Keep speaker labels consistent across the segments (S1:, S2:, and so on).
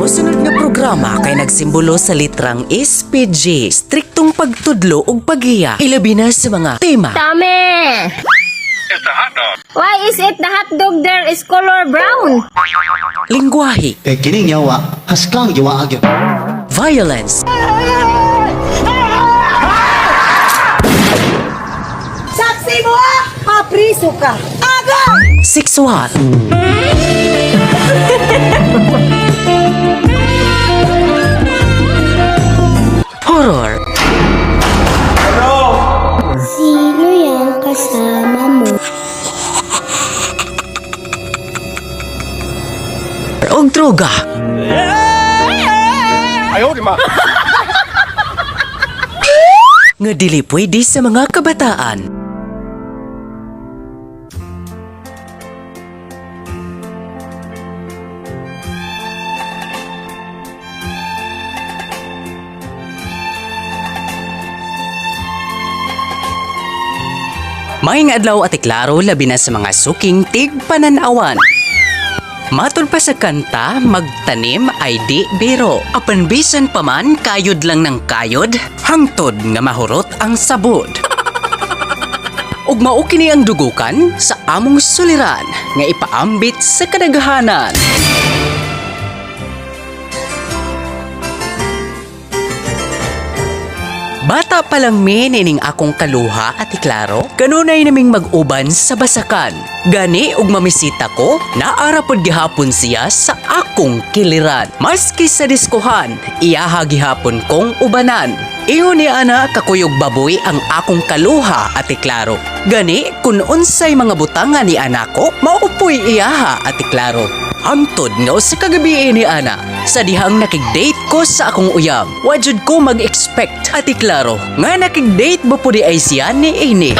S1: Mosunod nga programa kay nagsimbolo sa litrang SPG, striktong pagtudlo ug paghiya, ilabi na sa mga tema.
S2: Tame! Why is it the hot dog there is color brown?
S1: Lingwahe,
S3: Kay kining yawa, haskang yawa gyud.
S1: Violence,
S4: Saksi mo ah! Mapriso ka! Aga!
S1: Sexual, horror,
S5: Sino yung kasama mo?
S1: og droga. Nga dili pwede sa mga kabataan. Maayong adlaw, Ate Klaro, labi na sa mga suking tig pananawan. Matod pa sa kanta, magtanim ay di biro. Apan bisan pa man, kayod lang ng kayod, hangtod nga mahurot ang sabod. Ug mao kini ang dugukan sa among suliran nga ipaambit sa kadaghanan. Bata pa lang mi nining akong kaluha, Ate Klaro, kanunay naming mag-uban sa basakan. Gani og mamisita ko, naara pod gihapon siya sa akong kiliran. Maski sa diskuhan, iyaha gihapon kong ubanan. Ingon ni ana kakuyog baboy ang akong kaluha, Ate Klaro. Gani kun unsay mga butangan ni anako, maupoy iyaha, Ate Klaro. Hangtod nga usa ka gabi ni ana, sa dihang nakig-date ko sa akong uyab. Wa jud ko mag-expect, Ate Klaro, nga nakig-date ba po di ay siya ni ini.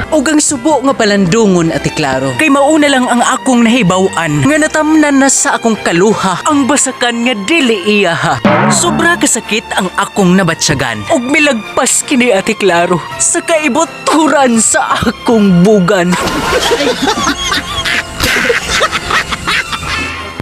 S1: Ug ang subo nga palandungon, Ate Klaro, kay mauna lang ang akong nahibaw-an nga natamnan na sa akong kaluha ang basakan nga dili iyaha. Sobra kasakit ang akong nabatsyagan ug milagpas kini, Ate Klaro, sa kaibuturan sa akong bugan.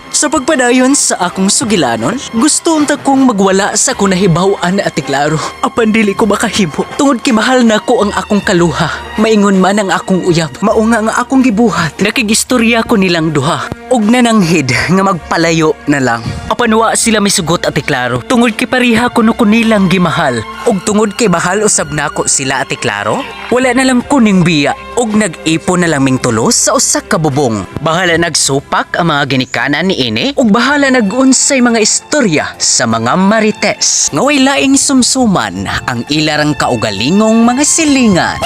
S1: Sa pagpadayon sa akong sugilanon, gusto unta kong magwala sa akong nahibaw-an, Ate Klaro. Apan dili ko makahimo. Tungod kay mahal nako ang akong kaluha. Maingon man ang akong uyab, mao nga ang akong gibuhat. Nakigistorya ko nilang duha. Og nananghid nga magpalayo na lang. Apan wa sila misugot, Ate Klaro. Tungod kay pareha kuno ko nilang gimahal. Og tungod kay mahal usab nako sila, Ate Klaro, wala na lang kuning biya og nag-ipon na lang ming tulo sa usa ka bubong. Bahala nagsupak ang mga ginikanan ni ini ug bahala nagunsay mga istorya sa mga marites. Nga way laing sumsuman ang ilarang kaugalingong mga silingan.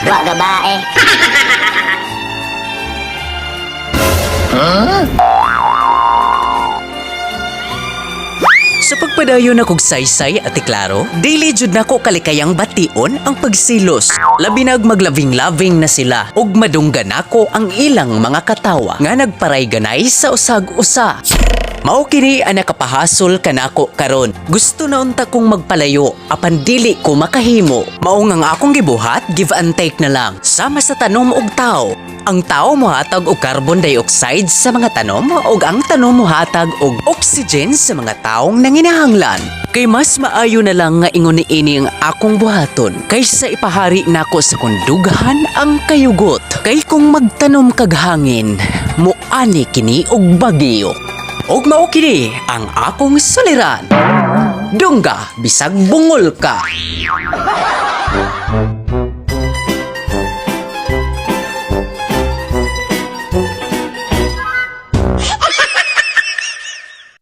S5: Wa gabae.
S1: Sa pagpadayon na kog saysay, Ate Klaro, dili jud nako kalikayang bation ang pagsilos. Labi nag maglabing-labing na sila ug madunggan nako ang ilang mga katawa nga nagparay ganay sa usag-usa. Mao kini ang nakapahasol kanako karon. Gusto na unta kong magpalayo apan dili ko makahimo. Mao nga ang akong gibuhat, give and take na lang. Sama sa tanom og tao. Ang tao mohatag og carbon dioxide sa mga tanom ug ang tanom mohatag og oxygen sa mga taong nanginahanglan. Kay mas maayo na lang nga ingon niini ang akong buhaton kaysa ipahari nako sa kundughan ang kayugot. Kay kung magtanom kag hangin, muani kini og bagyo. Og mao kini ang akong suliran. Dungga bisag bungol ka.